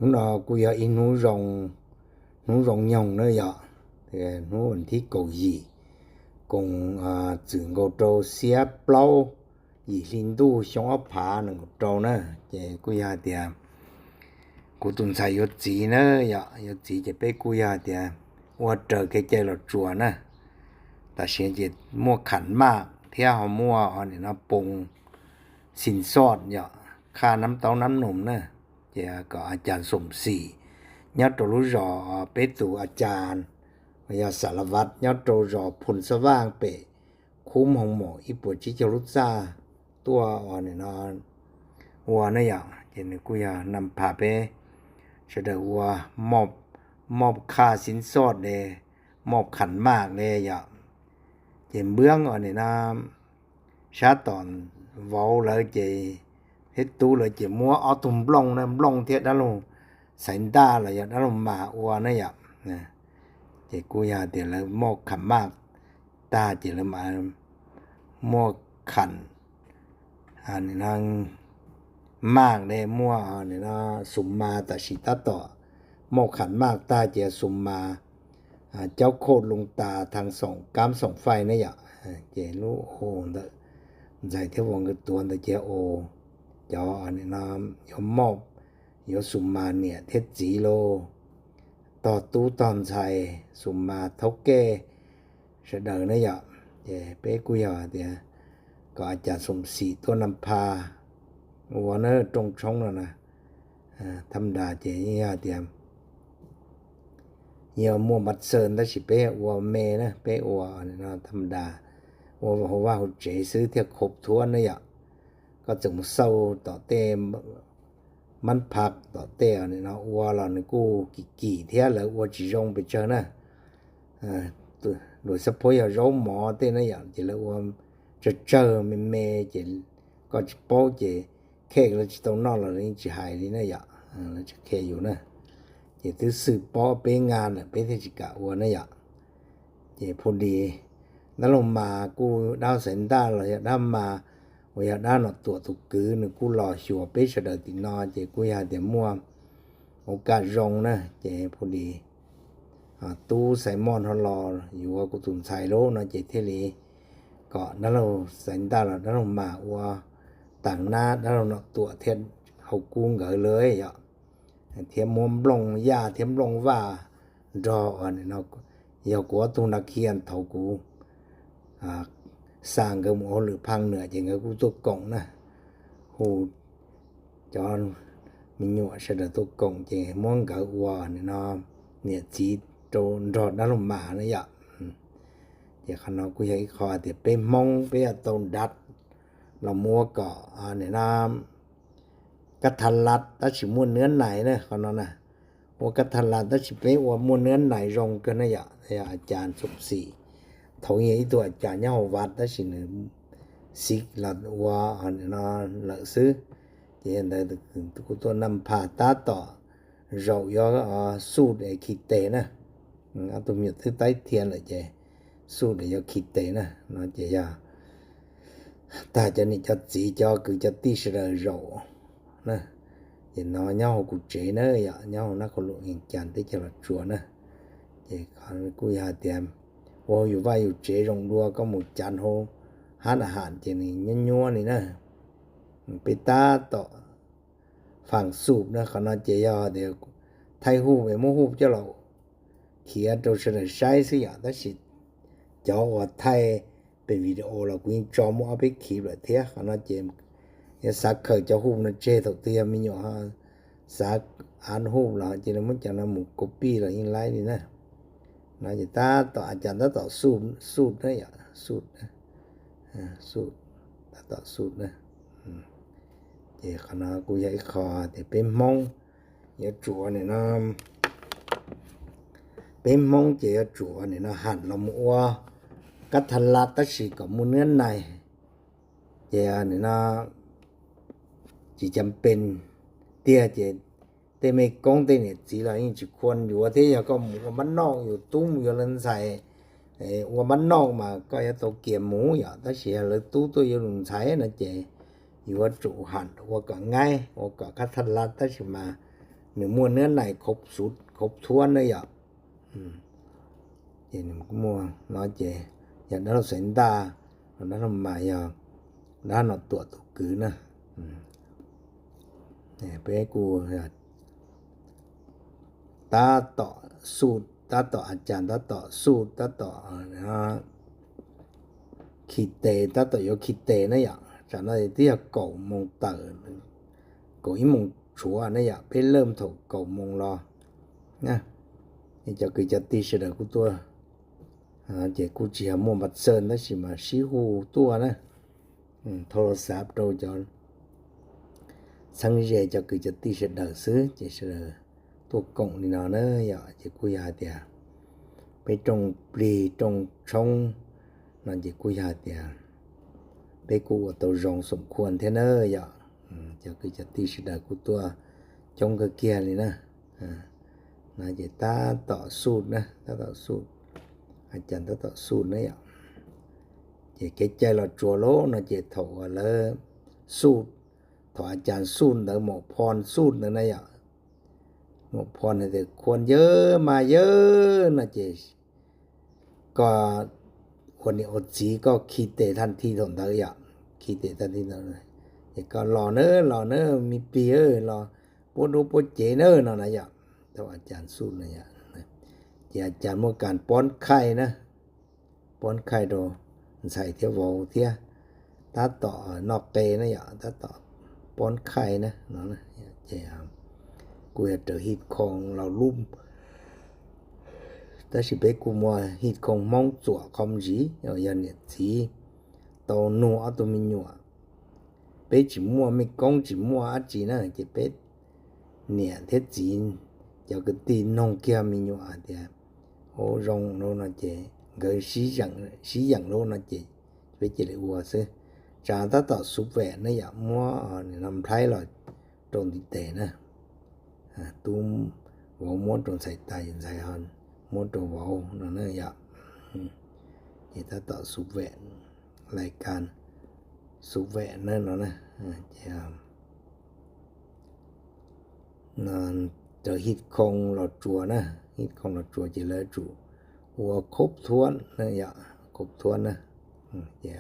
Hnub no kuj yog ib hnub zoo, hnub zoo nyoog na yom, hnub vas thib kaum yim, koos txwm nkaus rau xiab plaub, yim hli ntuj xyoo ob phav nees nkaum rau na. Ces kuj yog hais tias kuv tus ntxhais yuav txiv na yom, yuav txiv ces peb kuj yog hais tias ua raws kev cai los tsuas na. Tam sim ces muaj kham maj thiab ho muaj nim no poo xin xoj yom, khaj nab taub nab noos na. Ces kom a cas xoom xim nyob rau lub zos, peb tus a cas yog Xas Las Vaj nyob rau zos Phoos Xab Vaj pem khub Moos Maum ib puas tsib caug lub txaj tuaj ua nim no ua na yom. Ces nws kuj yog nam phas peb sawv daws ua, mob khaj xib xoj le, mob kham maj le yom. Ces nplooj ua nim no sab tom vauv lawv ces thiab tub lawv ces muab ob tug nplooj na, nplooj thiab dab laug xaiv ntaj los yog dab laug mas ua na yom. Ces kuj yog tias lawv mob kham maj tag ces lawv mas muaj kham maj le, muaj nim no xus mas, tam sim tab tom mob kham maj tag ces xus mas caub khauj loo tas thaj xoom kab xoom faij ne yom. Ces lub ntawm ntxhais thiab vauv nkawd tuav ntawd ces ua cov nim no yuav mob, yuav xus mas niam thiab txiv lauj, tog tub tog ntxhais, xus mas thaub kej sawv daws ne yom. Ces peb kuj yog tias kom a cas xoom xim tuaj nam phas ua na, rooj tshoob no na. Tham das ces yeej yog tias yog muaj npav xaw tab sis peb ua me na, peb ua tham das, ua hauv vaj hauv tsev xwb thiaj khov thuab ne yom. Koj txawm mus xauj tom tej mab phaj tom tej nim no ua los nws kuj kim kim thiab lawv ua tsis zoo pes tsawg na. Luag xab phuab yog zaub mov tej na yom ces lawv ua tsawg tsawg me me ces koj tsis paub ces khej lawv tsis tau noj los lawv yeej tsis hais li na yom, lawv tsis qhia yus na. Ces twb xwm paub peb nqa lawm peb thiaj tsis kam ua na yom. Ces phu dis dab laug mas kuj dab xaiv ntaj los yog dab mas uas yog dab Nom Tuam tus kwv nws kuj los xyuas peb sawv daws tim no ces kuj yog tias muaj ua kam zoo na ces phu dis tub xaiv moj no los yuav kuv tus ntxhais lauj no ces thiaj li kom dab laug xaiv ntaj los dab laug mas ua taag nab dab laug Nom Tuam thiab hauv kub nkawd lawm yom, thiab muab nplooj yaj thiab nplooj vaj nrog nim no yog kuv ob tug nab khia thaum kuv xa nkawd mus ua hauj lwm phaaj nwam ces nkawd kuj tuaj koom na, hu cov me nyuam sawv daws tuaj koom ces muab nkawd ua nim no niam txiv rau nrog dab laug mas na yom. Ces qhov no kuj yog ib qho tias peb Hmoob peb yuav tau nrad los mus ua kom nim no kab thas las tab sis muaj nab nais na, qhov no na, ua kab thas las tab sis peb ua muaj nab nais zoo kawg na yom. A cas xoom xim, thaum yog ib tug a cas nyob hauv vaj tab sis nws xiv los ua nim no lawm xwb. Ces yog ntawd kuv tuaj nam phaj tab tom zaum yuav xuj es khi tes na. Ob tug me nyuam twb taib thia lawm ces xuj es yuav khi tes na, no ces yog tag cov niam cov txiv cov kwv cov tij sawv daws zaum na. Ces no nyob hauv kuv tsev na yom, nyob hauv Nab Qhau Lum Vias Cas teb chaws Los Tsuas na. Ces kuj yog hais tias ua yus vaj yus tsev zoo dua, koj mus cav hauv hab na has ces nws nyuab nyuab li na. Peb tab tom faam xum na, qhov no ces yog tias thaij huj es muab huj coj los khiav rau sawv daws saib xwb yom, tab sis cov uas thaij pem video los kuv yeej tso muaj ob peb clip lawm thiab. Qhov no ces yuav xav khaws cov huj no tseg, thaum twg yog me nyuam xav av huj los ces muab cov no mus copy los yeej laib li na. No ces tab tom a cas tab tom xum na yom, xum, xum, tab tom xum na. Ces qhov no kuj yog ib qho tias peb Hmoob yuav tsum ua nim no, peb Hmoob ces yuav tsum ua nim no ham los mus ua kab thas las tab sis kom muaj nab nais. Ces nim no tsis cam pes tiag ces tej me koob tej niam txiv los yeej tsis khuam yuav thiab. Yog koj mus ua mab noj, yus tub mus yuav lawv ntxhais ua mab noj mas koj yuav tau kiag mus yom, tab sis yog lawv tub tuaj yuav lus ntxhais no ces yuav tsum ham ua kom ngaib, ua kom kab thas las tab sis mas nws muaj nab nais khaub thuab na yom. Ces nws muaj no ces yog dab laug Xaiv Ntaj, dab laug mas yog dab no Tuam tus kwv na. Peb kuj tab tom xuj, tab tom a cas tab tom xuj, tab tom khi tes, tab tom yuav khi tes na yom. Tsam no twb yog kaum moos tawm, kaum ib moos tshuav na yom, peb lawj thaum kaum moos los na. Cov kwv cov tij sawv daws kuj tuaj, ces kuj tsis yog muaj npa txawj tab sis mas sib hu tuaj na. Thauj los xav rau cov txheeb ze cov kwv cov tij sawv daws xwb ces sawv daws tuaj koom li no na yom. Ces kuj yog hais tias peb rooj plig rooj tshoob no ces kuj yog hais tias peb kuj ua tau zoo xoom khuam thiab na yom. Cov kwv cov tij sawv daws kuj tuaj coob kawg kiag li na. No ces tab tom xuj na, tab tom xuj, a cas tab tom xuj na yom. Ces kev cai los tsuas lauj no ces thaum uas lawv xuj, thaum a cas xuj ntawd, maum phoo xuj ntawd na yom, maum phoo hais tias khuan yawg mas yawg no ces koj ua niam ua txiv koj khi tes thaj thi thaum ntawd yom, khi tes thaj thi ntawd, ces koj los na, los na, me plig los puab duab puab cev na no na yom. Thaum a cas xuj na yom, ces a cas muaj kas pob khaij na, pob khaij rau ntxhais thiab vauv thiab, tab tom noj qe na yom, tab tom pob khaij na no. Ces kuj yog raws hij khoo los lub, tab sis peb kuj muaj hij khoo Hmoob txuam qhov ntsis, yog niam txiv tau nug ob tug me nyuam, peb tsis muaj mej koob tsis muaj dab tsi na ces peb niam thiab txiv cov kwv tij noog kiag me nyuam hais tias ua zoo lauj no ces nkawd sib yeem lauj no ces peb cia li ua xwb. Tsam tab tom xuv vem ne yom, muab nplhaib los rau ntiv tes na, tub vauv muab rau ntxhais tais, ntxhais ho muab rau vauv no na yom. Ces tab tom xuv vem, lais kas xuv vem na no na. Ces raws hij khoo los tsuas na, hij khoo los tsuas ces lawv tsum ua khub thuab na yom, khub thuab na. Ces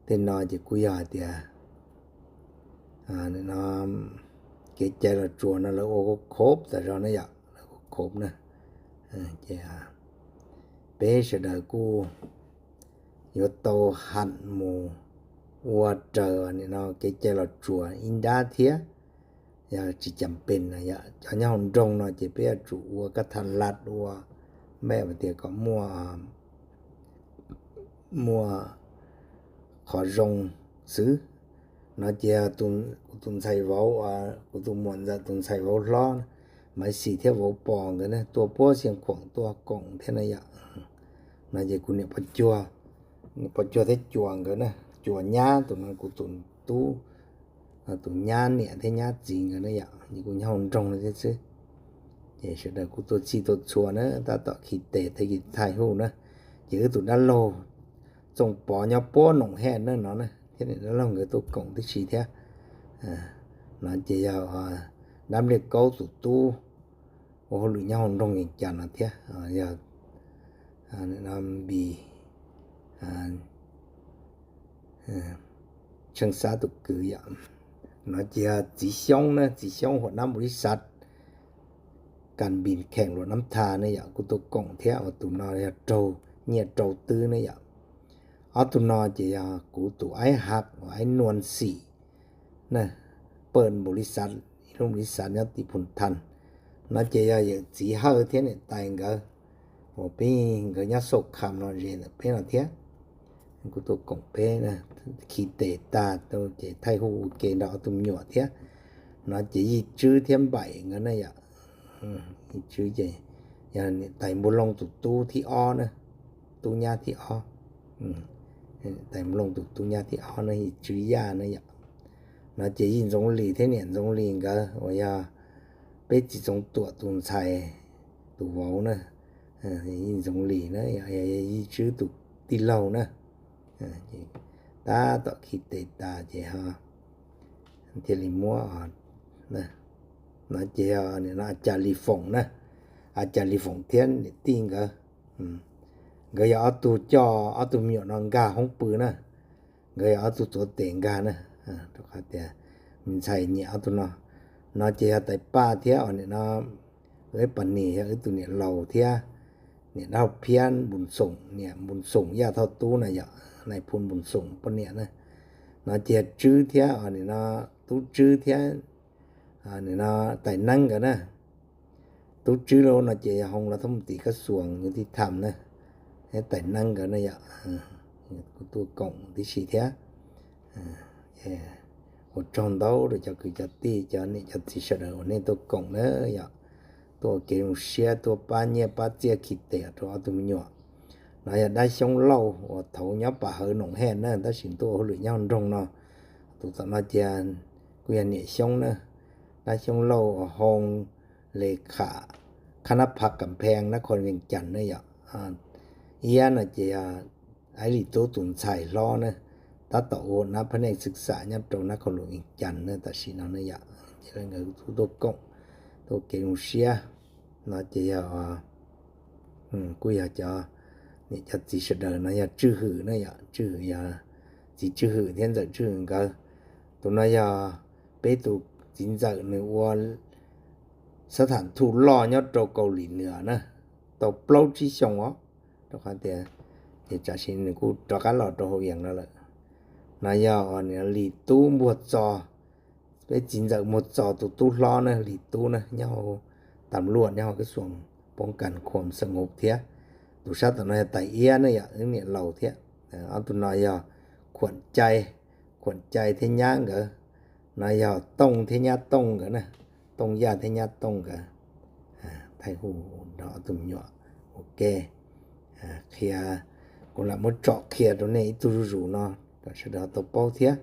tej no ces kuj yog hais tias kev cai los tsuas no lawv ua khub khub tas zog na yom, lawv ua khub na. Ces peb sawv daws kuj yuav tau ham mus ua raws nim no kev cai los tsuas ib nrab thiab. Yog tsis cam pes no yom, cov nyob hauv nroog no ces peb yuav tsum ua kab thas las ua, mej tias kom muaj, muaj qhov zoo xwb. No ces kuv tus ntxhais vauv, kuv tus muam ntxawm tus ntxhais vauv hlob, Maiv Xis thiab vauv Pos nkawd ne tuaj puag Xeev Khuam tuaj koom thiab na yom. No ces kuv niam Pov Cuag, niam Pov Cuag thiab Cuas nkawd na, Cuas nyab tus no kuv tus tub, tus nyab niam thiab nyab txiv nkawd na yom, ces kuj nyob hauv nroog no thiab xwb. Ces sawv daws kuj tuaj txhij tuaj txhua na, tab tom khi tes thiab khi thaij huj na. Ces wb tus dab laug Txooj Pov nyob puag Noom Hej na no na, thiab niam dab laug nkawd tuaj koom tib si thiab. No ces yog dab Npliaj Kaub tus tub ua hauj lwm nyob hauv nroog Yees Cas no thiab, yog Npis Tsheej Xab tus kwv yom. No ces yog txiv Xyoob na, txiv Xyoob huam nab npaum li sav kas npis kheem luam nab tha ne yom, kuj tuaj koom thiab. Ua tus no yog raug nyiaj rau twb ne yom. Ob tug no ces yog kuv tus aib hab uas aib Nuam Xim na, pawg npaum li sav, ib lub npaum li sav nyob tim Phum Thas. No ces yog yawm txiv Hawj thiab niam tais nkawd, uas peb nkawd nyob Xauj Kham no ze ntawm peb no thiab. Kuj tuaj koom peb khi tes tag ces thaij huj ua ke nrog ob tug me nyuam thiab. No ces Yij Tswb thiab Npaim nkawd ne yom. Yij Tswb ces yog niam tais Npua Looj tus tub thib ob na, tub nyab thib ob. Niam tais Npua Looj tus tub nyab thib ob na, Yij Tswb Yaj na yom. No ces Yij Ntxoov Lis thiab niam Ntxoov Lis nkawd uas yog peb txiv Txoov Tuam tus ntxhais tus vauv na, Yij Ntxoov Lis na, Yij Tswb tus tij laug na. Tab tom khi tes tas ces thiaj li muab, No ces yog nim no A Cas Lis Foom na, A Cas Lis Foom thiab niam tij nkawd, nkawd yog ob tug coj ob tug me nyuam no nkag hoob pw na. Nkawd yog ob tug tuav tes nkag na, rau qhov tias me ntxhais nyiam ob tug no. No ces yog Tais Paj thiab os, nim no Eb Pas Nis yog wb tus niam laus thiab niam Dab Hauv Phiab Npus Xoom, niam Npus Xoom Yaj Thoj Tub na yom, Nais Phoo Npus Xoom poj niam na. No ces yog Tswb thiab os, nim no Tub Tswb thiab nim no Tais Neeb nkawd na. Tub Tswb lauj no ces yog hoo los thoob mus tim kab xuas yus tij tham na, thiab Tais Neeb nkawd na yom. Kuv tuaj koom tib si thiab. Ua tsaug ntau rau cov kwv cov tij cov niam cov txiv sawv daws uas nej tuaj koom na yom, tuaj ua kev zoo siab tuaj pab nyiaj pab txiaj khi tes rau ob tug me nyuam. No yog Dab Xyoob Lauj uas thaud nyob Pas Hawv Noom Hej na, tab sis tuaj ua hauj lwm nyob nroog no. Tus tom no ces kuj yog niam Xyoob na, Dab Xyoob Lauj uas hoo le kham khab nab phav Kam Pheej nab khoo Vees Cas na yom. Iab no ces yog Aib Lis Tub tus ntxhais hlob na, tab tom ua nab phab neej xwm xam nyob rau nab khoo luam Vees Cas na tam sim no na yom. Ces nkawd tuaj koom, tuaj ua kev zoo siab. No ces yog kuj yog cov niam cov txiv sawv daws, no yog Tswj Hwm na yom, Tswj Hwm yog txiv Tswj Hwm thiab ntxawm Tswj Hwm nkawd. Tus no yog peb tus txiv ntxawm nws ua xab tham thu loj nyob rau Kaus Lim Nws na, tau plaub tsib xyoos os, rau qhov tias ces tam sim nws kuj rov qab los rau hauv Vias no lawm. No yog Lis Tub Npuag Txos, peb txiv ntxawm Npuag Txos tus tub hlob na, Lis Tub na, nyob hauv tam luaj nyob hauv kab xuas poob kas khuam xeem hauv thiab. Tus sab tom no yog Tais Iab ne yom, wb niam laus thiab. Ob tug no yog Khuam Cai, Khuam Cai thiab nyab nkawd. No yog Tooj thiab nyab Tooj nkawd na, Tooj Yaj thiab nyab Tooj nkawd. Thaij hu rau ob tug me nyuam ua ke qhia, kuv lam muab tsom qhia rau nej ib tug zuj zus no kom sawv daws tau paub thiab.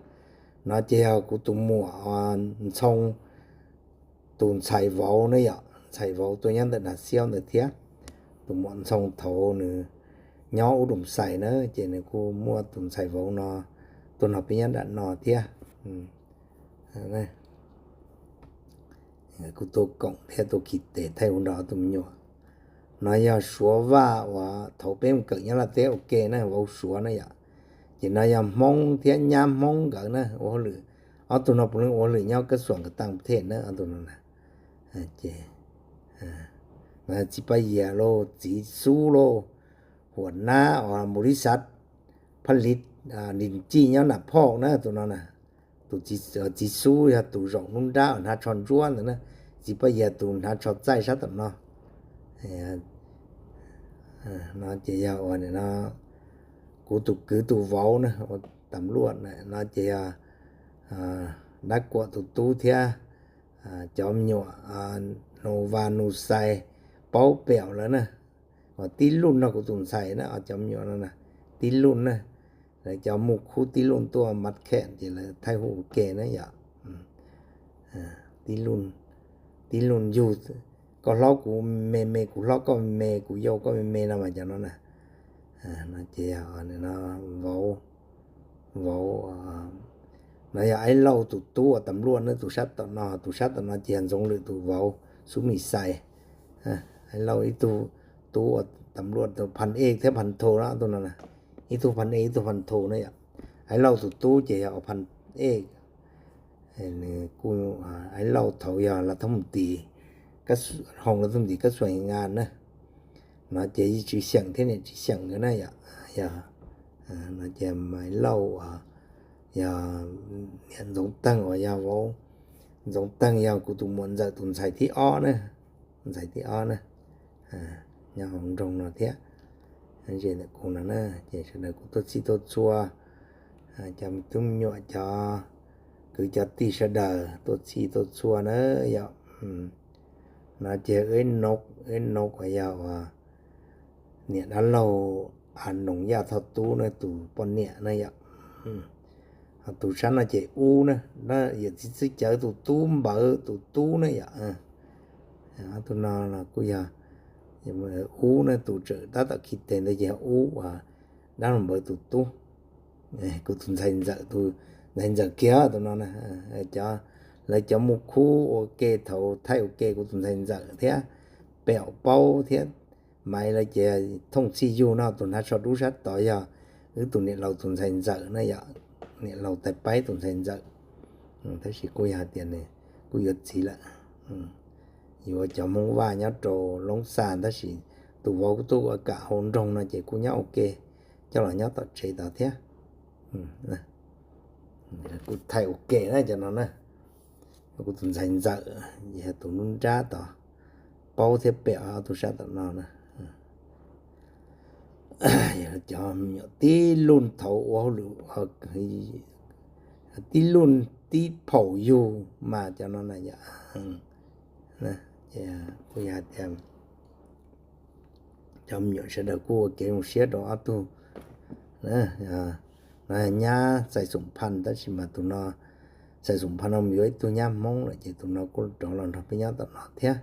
No ces yog kuv tus muam Ntxhoo tus ntxhais vauv ne yom, ntxhais vauv tuaj nyob ntawm Nas Xiaub ntawd thiab. Tus muam Ntxhoo thaud nws nyob ub Doos Xais na, ces nws kuj muaj tus ntxhais vauv no tuaj nrog peb nyob nram no thiab. Kuj tuaj koom thiab tuaj khi tes thaij hu nrog ob tug me nyuam. No yog Suav Vaj uas thaud peb mus kawm nyob Laj Teb ua ke na, vauv Suav na yom. Ces no yog Hmoob thiab nyab Hmoob nkawd na ua hauj lwm. Ob tug no puav leej ua hauj lwm nyob kab xuam kas taas thej na ob tug no na. Ces txiv Paj Yias lauj, txiv Xub lauj, huam nab uas npau li xav phaj li lis cij nyob Nam Phoj na tus no na. Tus txiv Xub yog tus zaum nruab nrab uas hnav tsho ntsuab ntawd na. Txiv Paj Yias tus hnav tsho txaij sab tom no. No ces yog uas nim no kuv tus kwv tus vauv na, ua tam luaj no ces yog Dab Kuam tus tub thiab cov me nyuam Nus Vas Nus Xais, Paub Peem lawv na. Uas Tib Luj no kuv tus ntxhais na, cov me nyuam no na, Tib Luj na, lawv cov mus khub Tib Luj tuaj mab khem ces lawv thaij hu ua ke na yom. Tib Luj yug, koj hlob kuv me me, kuv hlob koj me me, kuv yau koj me me no mas cov no na. No ces vauv, vauv, no yog Aib Lauj tus tub uas tam luaj na, tus sab tom no, tus sab tom no ces yog Ntxoov Lwm tus vauv Xub Mis Xais. Aib Lauj ib tug tub uas tam luaj, Phas Ej thiab Phas Thau na tus no na, ib tug Phas Ej ib tug Phas Thau na yom. Aib Lauj tus tub ces yog Phas Ej. Nws kuj, Aib Lauj thaud yog Lav Thoob Tis, Hoos Lav Thoob Tis kab xuam Ngas na. No ces yog Tswv Xyeem thiab niam Tswv Xyeem nkawd na yom. Yog, no ces Aib Lauj, yog niam Ntxoov Teeg uas yog vauv, Ntxoov Teeg yog kuv tus muam ntxawm tus ntxhais thib ob na, ntxhais thib ob na, nyob hauv nroog no thiab. Ze ntawm kuv no na, ces sawv daws kuj tuaj txhij tuaj txhua, cov me tub me nyuam, cov kwv cov tij sawv daws tuaj txhij tuaj txhua na yom. No ces Eb Nau, Eb Nau uas yog uas niam dab laug A Noos Yaj Thoj Tub na tus poj niam na yom. Ho tus sab no ces Ub na, yawm txiv Txwj Cawv tus tub npawg tus tub na yom. Tus no los kuj yog Ub na, tus tseem tab tom khi tes ntawd ces yog Ub uas dab laug npawg tus tub. Kuv tus ntxhais ntxawm, tus ntxhais ntxawm kiag tus no na. Cov lawv cov mus khub ua ke thaum thaij ua ke kuv tus ntxhais ntxawm thiab, pem paub thiab, mas lawv ces thooj txhij yug no tus hnav tsho dub sab tod yog wb tus niam laus tus ntxhais ntxawm na yom, niam laus tais paib tus ntxhais ntxawm. Tab sis kuj yog hais tias kuj yuav txiv lawm. Yuav cov Hmoob Vaj nyob rau Loob Xas tab sis tus vauv kuj tuaj ua kam hauv nroog no ces kuj nyob ua ke, coj los nyob tom tsev tod thiab. Kuj thaij ua ke na cov no na, kuv tus ntxhais ntxawm, yog tus nruab nrab tod, paub thiab pem ob tug sab tom no na. Cov me nyuam tib luj thaum ua hauj lwm, tib luj tib phaum yug mas cov no na yom. Kuj yog tias cov me nyuam sawv daws kuj ua kev zoo siab rau ob tug. No nyab Xais Xoom Phas tab sis mas tus no, Xais Xoom Phas no mus yuav ib tug nyab Hmoob lawm ces tus no kuj rov los nrog peb nyob tom no thiab.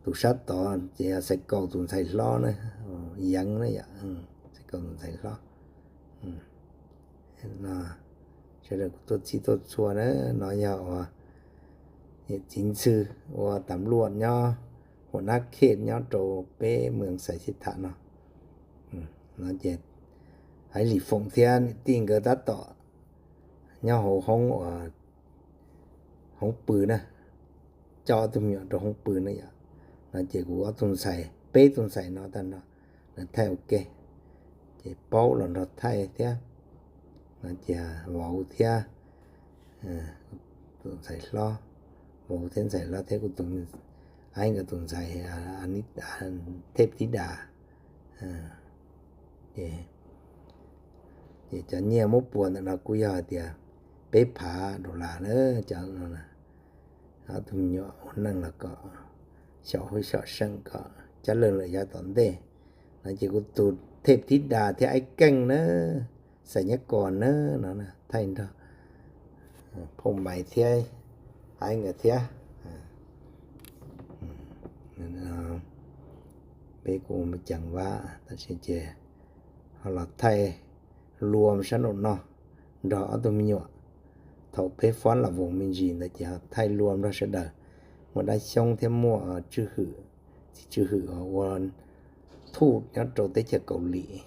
Tus sab tod ces yog Xais Kaus tus ntxhais hlob na, Yeev na yom, Xais Kaus tus ntxhais hlob. Sawv daws kuj tuaj txhij tuaj txhua na, no yog ua txiv ntxhw ua tas luaj nyob Huam Nab Khej nyob rau peb Mees Xais Xib Tham no. No ces Haiv Lis Foom thiab niam tij nkawd tab tom nyob hauv hoob, hoob pw na, coj ob tug me nyuam rau hoob pw na yom. No ces kuv ob tug ntxhais, peb tug ntxhais no tag nrho lawv thaij ua ke, ces paub los nrog thaij thiab. No ces vauv thiab, tus ntxhais hlob, vauv thiab ntxhais hlob thiab kuv tus, Aib nkawd tus ntxhais Thej Tib Das. Ces cov nyiaj muab pua ntawm no kuj yog hais tias peb phav dollar na, cov no. Ob tug me nyuam ua neej los kom xyom huab xyom seem kom coj lawg lawm yav tom ntej. No ces kuv tus Thej Tib Das thiab Aib Keej na, Xais Nyab Kos na, no thaij nrog Phauj Maiv thiab Aib nkawd thiab. Peb kuj mus ceev vab tab sis ces ho los thaij lua sab nraum no nrog ob tug me nyuam. Thaum peb fob Las Voos me ntsis ntawd ces ho thaij lua nrog sawv daws. Muaj Dab Xyoob thiab muaj Tswj Hwm, txiv Tswj Hwm ua thuj nyob rau teb chaws Kaus Lim,